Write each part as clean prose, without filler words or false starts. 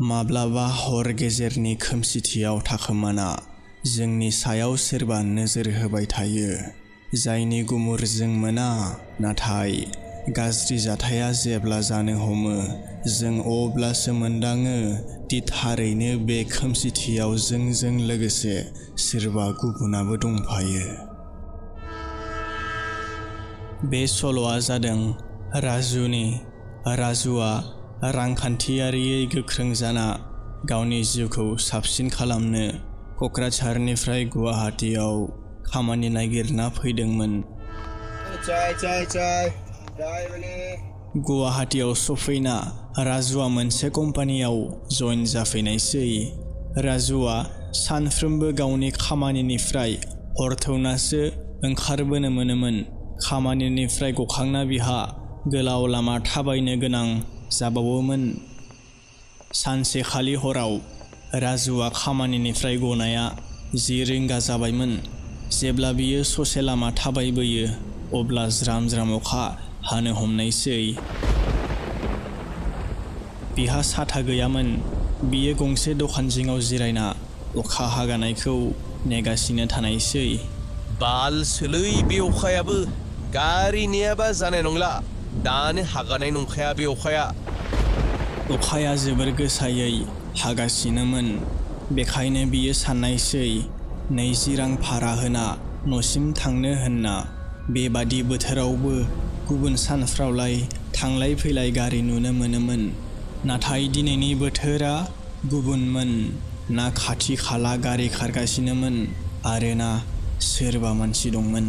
माब्लाबा हर गेजेरनि खोमसिथियाव थाखोमाना जोंनि सायाव सोरबा नोजोर होबाय थायो, जायनि गुमुर जों मोना। नाथाय गाज्रि जाथाया जेब्ला जानो हमो, जों अब्लासो मोनदाङो दि थारैनो बे खोमसिथियाव जोंजों लोगोसे सोरबा गुबुनाबो दंफायो। बे सल'आ जादों राजुनि। राजुआ रांखान्थियारियै गोख्रों जाना गावनि जिउखौ साबसिन खालामनो क'क्राझारनिफ्राय गुवाहाटीयाव खामानि नागिरना फैदोंमोन। गुवाहाटीयाव सफैना राजुआ मोनसे कम्पानियाव जइन जाफैनायसै। राजुआ सानफ्रोमबो गावनि खामानिनिफ्राय हर थौनासो ओंखारबोनो मोनोमोन। खामानिनिफ्राय गखांना बिहा गोलाव लामा थाबायनो गोनां जाबावोमोन। सानसेखालि हराव राजुआ खामानिनिफ्राय गनाया 10 रिंगा जाबायमोन। जेब्ला बियो ससे लामा थाबायबोयो, अब्ला ज्राम ज्राम अखा हानो हमनायसै। बिहा साथा गैयामोन। बियो गंसे दखान जिङाव जिरायना अखा हागानायखौ नेगासिनो थानायसै। बाल सोलै बे अखायाबो, गारि नेयाबा जानाय नंला। दानो हागानाय नंखाया बे अखाया। अखाया जोबोर गोसायै हागासिनोमोन। बेखायनो बियो साननायसै 20 रां भारा होना न'सिम थांनो होनना। बेबादि बोथोरावबो गुबुन सानफ्रावलाय थांलाय फैलाय गारि नुनो मोनोमोन। नाथाय दिनैनि बोथोरा गुबुनमोन। ना खाथि खाला गारि खारगासिनोमोन आरो ना सोरबा मानसि दंमोन।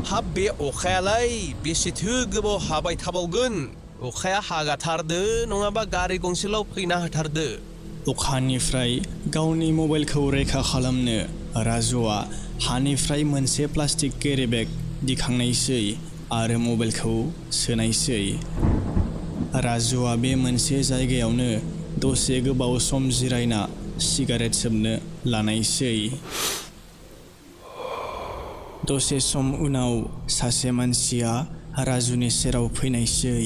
हाब बे अखायालाय बेसेथो गोबाव हाबाय थाबावगोन? अखाया हागाथारदो, नङाबा गारि गंसेल' फैना होथारदो। अखानिफ्राय गावनि मबाइलखौ रैखा खालामनो राजुआ हानिफ्राय मोनसे प्लास्टिक केरिबेग दिखांनायसै आरो मबाइलखौ सोनायसै। राजुआ बे मोनसे जायगायावनो दसे गोबाव सम जिरायना सिगारेट सोबनो लानायसै। दसे सम उनाव सासे मानसिया राजुनि सेराव फैनायसै।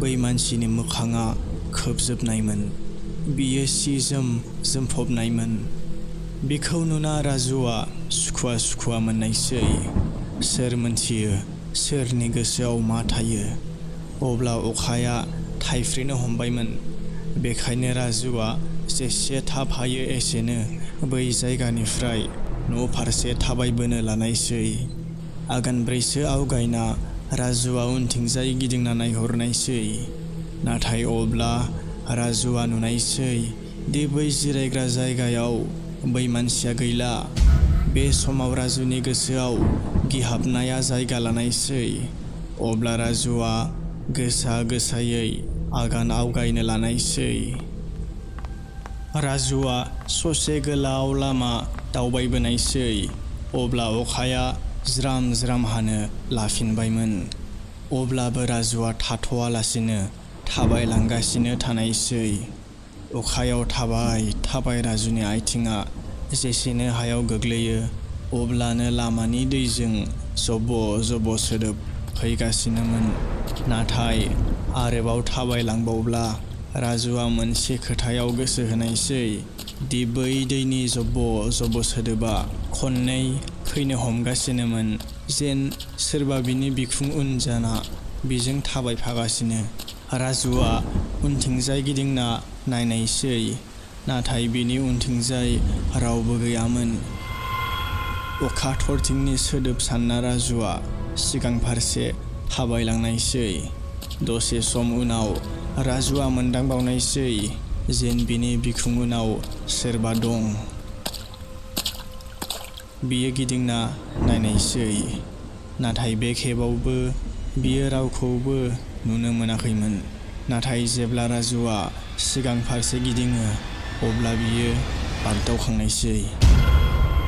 बै मानसिनि मोखाङा खोबजोबनायमोन। बियो सि-जोम जोमफबनायमोन। बिखौ नुना राजुआ सुखुवा सुखुवा मोननायसै। सोर मोनथियो सोरनि गोसोआव मा थायो। अब्ला अखाया थाइफ्रिनो हमबायमोन। बेखायनो राजुआ जेसे थाब हायो एसेनो बै जायगानिफ्राय न' फारसे थाबायबोनो लानायसै। आगानब्रैसो आवगायना राजुआ उनथिंजाय गिदिंना नायहरनायसै। नाथाय अब्ला राजुआ नुनायसै दि बै जिरायग्रा जायगायाव बै मानसिया गैला। बे समाव राजुनि गोसोआव गिहाबनाया जायगा लानायसै। अब्ला राजुआ गोसा गोसायै आगान आवगायनो लानायसै। राजुआ ससे गोलाव लामा दावबायबोनायसै। अब्ला अखाया ज्राम ज्राम हानो लाफिनबायमोन। अब्लाबो राजुआ थाथ'आलासिनो थाबायलांगासिनो थानायसै। अखायाव थाबाय थाबाय राजुनि आथिङा जेसेनो हायाव गोग्लैयो, अब्लानो लामानि दैजों जब' जब' सोदोब फैगासिनोमोन। नाथाय आरोबाव थाबायलांबावब्ला राजुआ मोनसे खोथायाव गोसो होनायसै दि बै दैनि जब' जब' सोदोबा खननै फैनो हमगासिनोमोन, जेन सोरबा बिनि बिखुं उन जाना बिजों थाबायफागासिनो। राजुआ उनथिंजाय गिदिंना नायनायसै। नाथाय बिनि उनथिंजाय रावबो गैयामोन। अखा थरथिंनि सोदोब सानना राजुआ सिगां फारसे थाबायलांनायसै। दसे सम उनाव राजुआ मोनदांबावनायसै जेन बिनि बिखुं उनाव सोरबा दं। बियो गिदिंना नायनायसै। नाथाय बे खेबावबो बियो रावखौबो नुनो मोनाखैमोन। नाथाय जेब्ला राजुआ सिगां फारसे गिदिङो, अब्ला बियो बागदावखांनायसै।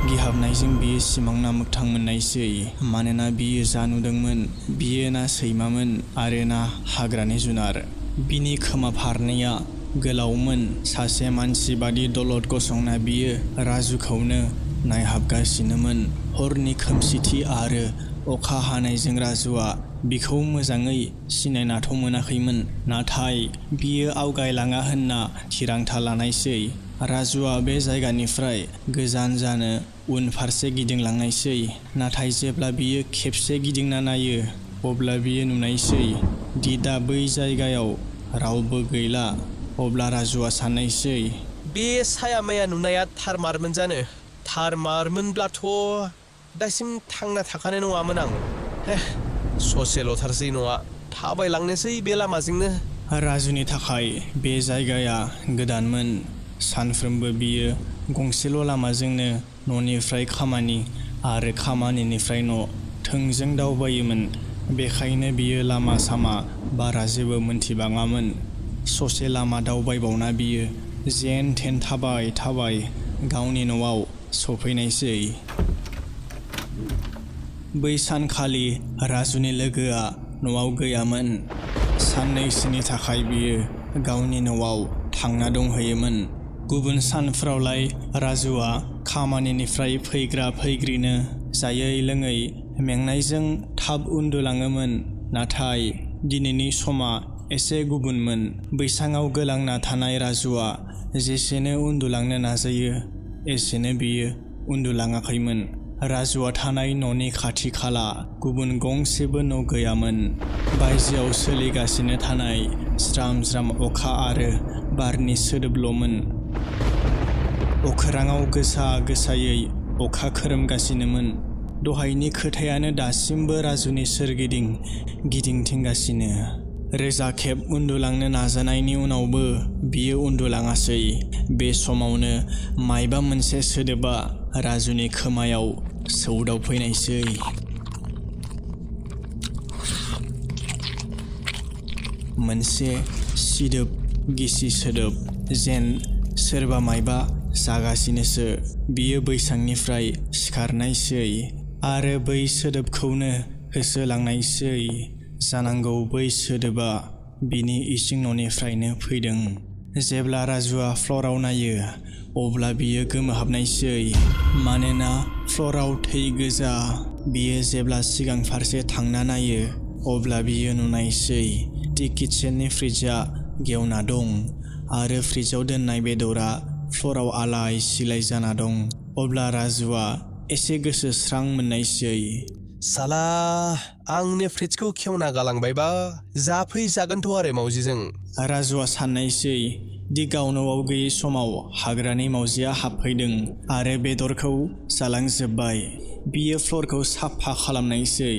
गिहाबनायजों बियो सिमांना मोगथां मोननायसै। मानोना बियो जा नुदोंमोन बियो ना सैमामोन आरो ना हाग्रानि जुनार। बिनि खोमा फारनैया गोलावमोन। सासे मानसि बादि दलद गसंना बियो राजुखौनो नायहाबगासिनोमोन। हरनि खोमसिथि आरो अखा हानायजों राजुआ बिखौ मोजाङै सिनायनाथ' मोनाखैमोन, नाथाय बियो आवगायलाङा होनना थिरांथा लानायसै। राजुआ बे जायगानिफ्राय गोजान जानो उनफारसे गिदिंलांनायसै। नाथाय जेब्ला बियो खेबसे गिदिंना नायो, अब्ला बियो नुनायसै दि दा बै जायगायाव रावबो गैला। अब्ला राजुआ साननायसै, बे साया माया नुनाया थारमारमोन जानो? थारमारमोनब्लाथ' दासिम थांना थाखानाय नङामोन आं। ससेल'थारसै न'आ, थाबायलांनोसै बे लामाजोंनो। राजुनि थाखाय बे जायगाया गोदानमोन। सानफ्रोमबो बियो गंसेल' लामाजोंनो न'निफ्राय खामानि आरो खामानिनिफ्राय न' थोंजों दावबायोमोन। बेखायनो बियो लामा सामा बारा जेबो मोनथिबाङामोन। ससे लामा दावबायबावना बियो जेन थेन थाबाय गावनि न'आव सफैनायसै। बै सानखालि राजुनि लोगोआ न'आव गैयामोन। साननैसोनि थाखाय बियो गावनि न'आव थांना दंहैयोमोन। गुबुन सानफ्रावलाय राजुआ खामानिनिफ्राय फैग्रिनो जायै लोङै मेंनायजों थाब उन्दुलाङोमोन। नाथाय दिनैनि समा एसे गुबुनमोन। बैसाङाव गोलांना थानाय राजुआ जेसेनो उन्दुलांनो नाजायो, एसेनो बियो उन्दुलाङाखैमोन। राजुआ थानाय न'नि खाथि खाला गुबुन गंसेबो न' गैयामोन। बायजोआव सोलिगासिनो थानाय ज्राम अखा आरो बारनि सोदोबल'मोन। अख्राङाव गोसायै अखा खोरोमगासिनोमोन। दहायनि खोथायानो दासिमबो राजुनि सोरगिदिं गिदिंथिंगासिनो। रोजा खेब उन्दुलांनो नाजानायनि उनावबो बियो उन्दुलाङासै। बे समावनो मायबा मोनसे सोदोबा राजुनि खोमायाव सौदावफैनायसै। मोनसे सिदोब गिसि सोदोब, जेन सोरबा मायबा जागासिनोसो। बियो बैसांनिफ्राय सिखारनायसै आरो बै सोदोबखौनो होसोलांनायसै। जानांगौ बै सोदोबा बिनि इसिं न'निफ्रायनो फैदों। जेब्ला राजुआ फ्ल'राव नायो, अब्ला बियो गोमोहाबनायसै। मानोना फ्ल'राव थै गोजा। बियो जेब्ला सिगां फारसे थांना नायो, अब्ला बियो नुनायसै दि किटचेननि फ्रिजआ गेवना दं आरो फ्रिजआव दोननाय बेदरा फ्ल'राव आलाय सिलाय जाना दं। अब्ला राजुआ एसे गोसो स्रां मोननायसै। साला, आंनि फ्रिजखौ खेवना गालांबायबा जाफैजागोनथ' आरो मावजिजों। राजुआ साननायसै दि गाव न'आव गैयै समाव हाग्रानि मावजिया हाबफैदों आरो बेदरखौ जालांजोब्बाय। बियो फ्ल'रखौ साफा खालामनायसै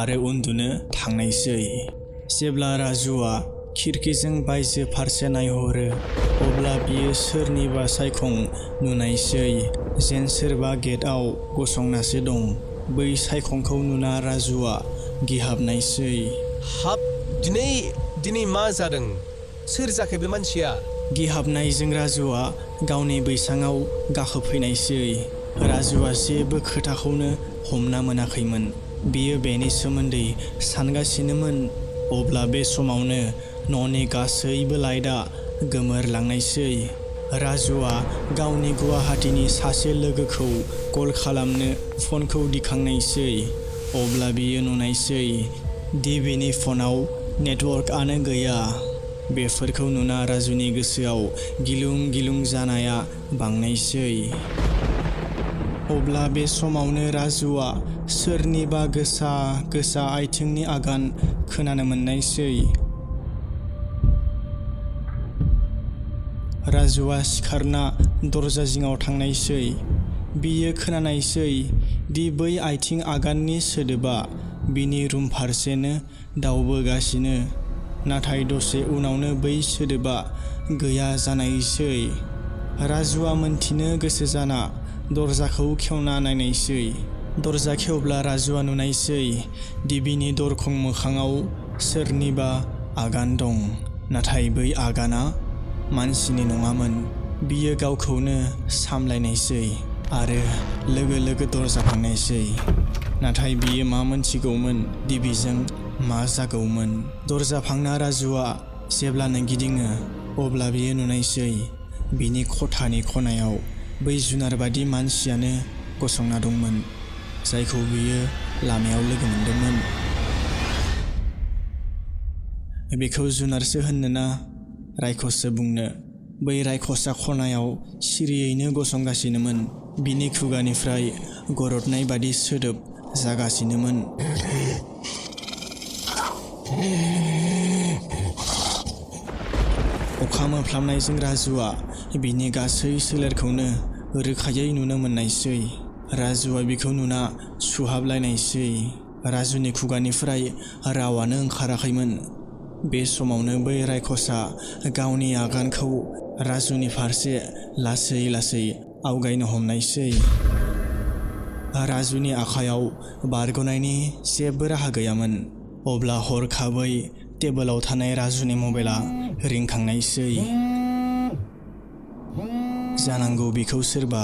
आरो उन्दुनो थांनायसै। जेब्ला राजुआ खिरखिजों बायजो फारसे नायहरो, अब्ला बियो सोरनिबा सायखं नुनायसै, जेन सोरबा गेटआव गसंनासो दं। बै सायखंखौ नुना राजुआ गिहाबनायसै। हाब, दिनै मा जादों? सोर जाखो बे मानसिया? गिहाबनायजों राजुआ गावनि बैसाङाव गाखोफैनायसै। राजुआ जेबो खोथाखौनो हमना मोनाखैमोन। बियो बेनि सोमोन्दै सानगासिनोमोन। अब्ला बे समावनो न'नि गासैबो लाइटआ गोमोरलांनायसै। राजुआ गावनि गुवाहाटीनि सासे लोगोखौ कल खालामनो फनखौ दिखांनायसै। अब्ला बियो नुनायसै दि बिनि फनाव नेटवर्कआनो गैया। बेफोरखौ नुना राजुनि गोसोआव गिलुं जानाया बांनायसै। अब्ला बे समावनो राजुआ सोरनिबा गोसा आथिंनि आगान खोनानो मोननायसै। राजुआ सिखारना दरजा जिङाव थांनायसै। बियो खोनानायसै दि बै आथिं आगाननि सोदोबा बिनि रुम फारसेनो दावबोगासिनो। नाथाय दसे उनावनो बै सोदोबा गैया जानायसै। राजुआ मोनथिनो गोसो जाना दरजाखौ खेवना नायनायसै। दरजा खेवब्ला राजुआ नुनायसै दि बिनि दरखं मोखाङाव सोरनिबा आगान दं। नाथाय बै आगाना मानसिनि नङामोन। बियो गावखौनो सामलायनायसै आरो लोगो दरजा फांनायसै। नाथाय बियो मा मोनथिगौमोन दि बिजों मा जागौमोन। दरजा फांना राजुआ जेब्लानो गिदिङो, अब्ला बियो नुनायसै बिनि खथानि खनायाव बै जुनारबादि मानसियानो गसंना दंमोन, जायखौ बियो लामायाव लोगो मोनदोंमोन। बेखौ जुनारसो होननोना रायखससो बुंनो। बै रायखसा खनायाव सिरियैनो गसंगासिनोमोन। बिनि खुगानिफ्राय गरदनाय बादि सोदोब जागासिनोमोन। अखा मोफ्लामनायजों राजुआ बिनि गासै सोलेरखौनो रोखायै नुनो मोननायसै। राजुआ बिखौ नुना सुहाबलायनायसै। राजुनि खुगानिफ्राय रावानो ओंखाराखैमोन। बे समावनो बै रायखसा गावनि आगानखौ राजुनि फारसे लासै लासै आवगायनो हमनायसै। राजुनि आखायाव बारग'नायनि जेबो राहा गैयामोन। अब्ला हरखाबै टेबोलाव थानाय राजुनि मबाइला रिंखांनायसै। जानांगौ बिखौ सोरबा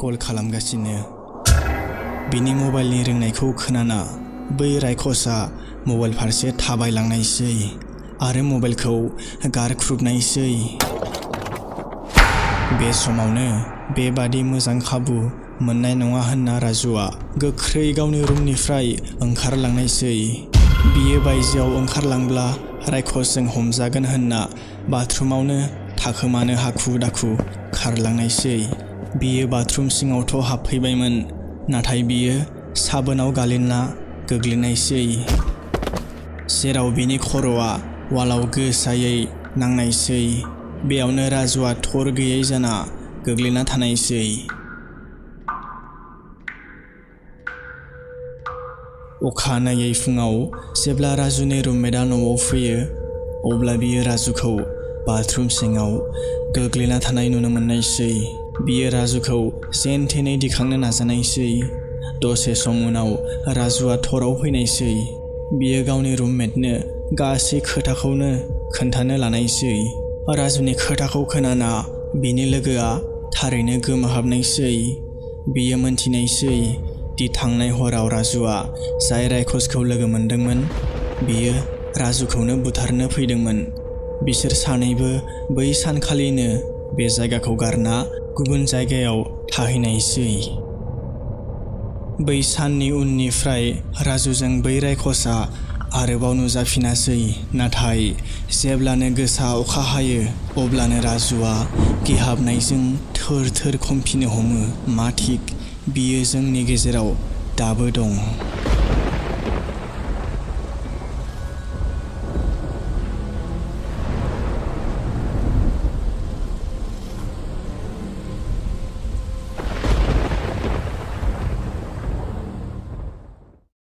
कल खालामगासिनो। बिनि मबाइलनि रिंनायखौ खोनाना बै रायखसा मबाइल फारसे थाबायलांनायसै आरो मबाइलखौ गारख्रुबनायसै। बे समावनो बेबादि मोजां खाबु मोननाय नङा होनना राजुआ गोख्रै गावनि रुमनिफ्राय ओंखारलांनायसै। बियो बायजोआव ओंखारलांब्ला रायखसजों हमजागोन होनना बाथरुमावनो थाखोमानो हाखु दाखु खारलांनायसै। बियो बाथरुम सिङावथ' हाबफैबायमोन, नाथाय बियो साबोनाव गालिनना गोग्लैनायसै, जेराव बिनि खर'आ वालाव गोसायै नांनायसै। बेयावनो राजुआ थर गैयै जाना गोग्लैना थानायसै। अखानायै फुङाव जेब्ला राजुनि रुममेटआ न'आव फैयो, अब्ला बियो राजुखौ बाथरुम सिङाव गोग्लैना थानाय नुनो मोननायसै। बियो राजुखौ जेन-थेनै दिखांनो नाजानायसै। दसे सम उनाव राजुआ थरआव फैनायसै। बियो गावनि रुममेटनो गासै खोथाखौनो खोन्थानो लानायसै। राजुनि खोथाखौ खोनाना बिनि लोगोआ थारैनो गोमोहाबनायसै। बियो मोनथिनायसै दि थांनाय हराव राजुआ जाय रायखसखौ लोगो मोनदोंमोन, बियो राजुखौनो बुथारनो फैदोंमोन। बिसोर सानैबो बै सानखालिनो बे जायगाखौ गारना गुबुन जायगायाव थाहैनायसै। बै साननि उननिफ्राय राजुजों बै रायखसा आरोबाव नुजाफिनासै। नाथाय जेब्लानो गोसा अखा हायो, अब्लानो राजुआ गिहाबनायजों थोर थोर खमफिनो हमो। मा थिक बियो जोंनि गेजेराव दाबो दं।